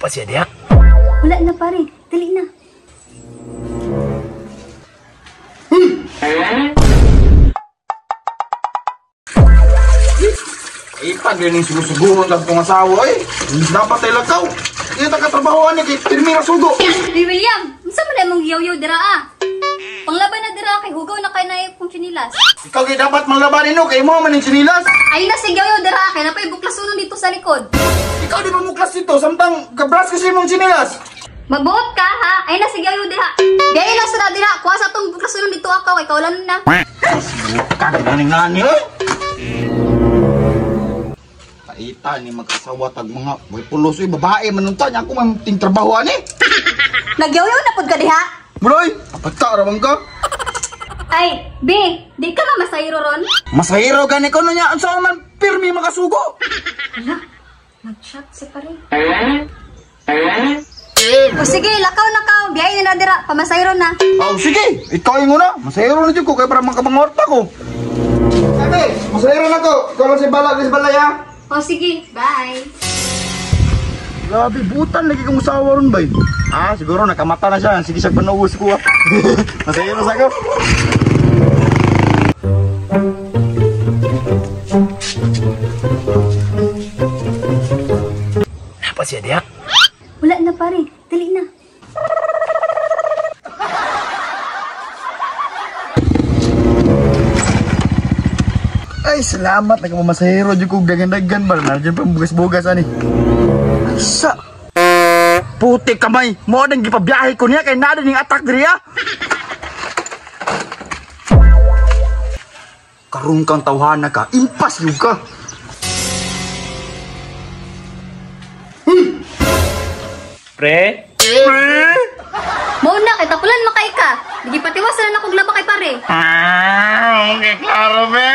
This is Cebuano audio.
Napa siya diha? Wala na pare, dali na. Ipag rin yung sugusuguron lang itong asawa eh. Dapat ay lakaw. Hindi ta katrabahoan ni kay pirmi ra sugo. Hey William, unsa man imong giyaw-yaw dira ah? Panglaban na dira kay hugaw na kay na kong tsinilas. Ikaw kay dapat manglabanin no kay mo man ning tsinilas. Ay na si giyaw-yaw dira kay napay buklasunon dito sa likod. Ikaw di ba muklas dito samtang gabras kasi imong tsinilas. Magbuot ka ha. Ay na si giyaw-yaw dira. Gaya lang sa dira, kuha sa tong buklasunon dito akaw kay kaulan na. Kagananing nani oy. Paita ni mag-asawa tag mga way pulos oy babae man unta nya ako man ting trabaho ani. Nagyaw-yaw na pud ka diha. Buloy, pagka ra man ka. Ay, B, di ka ba masayro ron? Masahiro gani ko no nya unsa man pirmi makasugo. Hala, nag-chat si pare. O sige, lakaw na ka. Biyahe na na dira, pamasayro na. Oh, sige, ikaw yung una. Masahiro na jud ko kay para makapangorta ko. Sabi, masahiro na ko. Ikaw lang si bala, si balay ha. O sige, bye. Grabe, butan lagi kong usawa ron bay. Ah, siguro nakamata na siya. Sige siya panuus ko ah. Masahiro sa ko. Napa siya diha? Wala na pare, dali na. Ay, salamat. Nagmamasahero dyan kong dagan-dagan ba. Nandiyan pa bugas-bugas ani. Ay, sa... Puti kamay. Mo nang gipabiyahe ko niya kay nada ning attack diri ah. Karong kang tawhana ka, impas yun ka. Pre? Pre? Mao na kay tapulan makay ka. Di gipatiwasan na akong laba kay pare. Ah, okay, klaro be.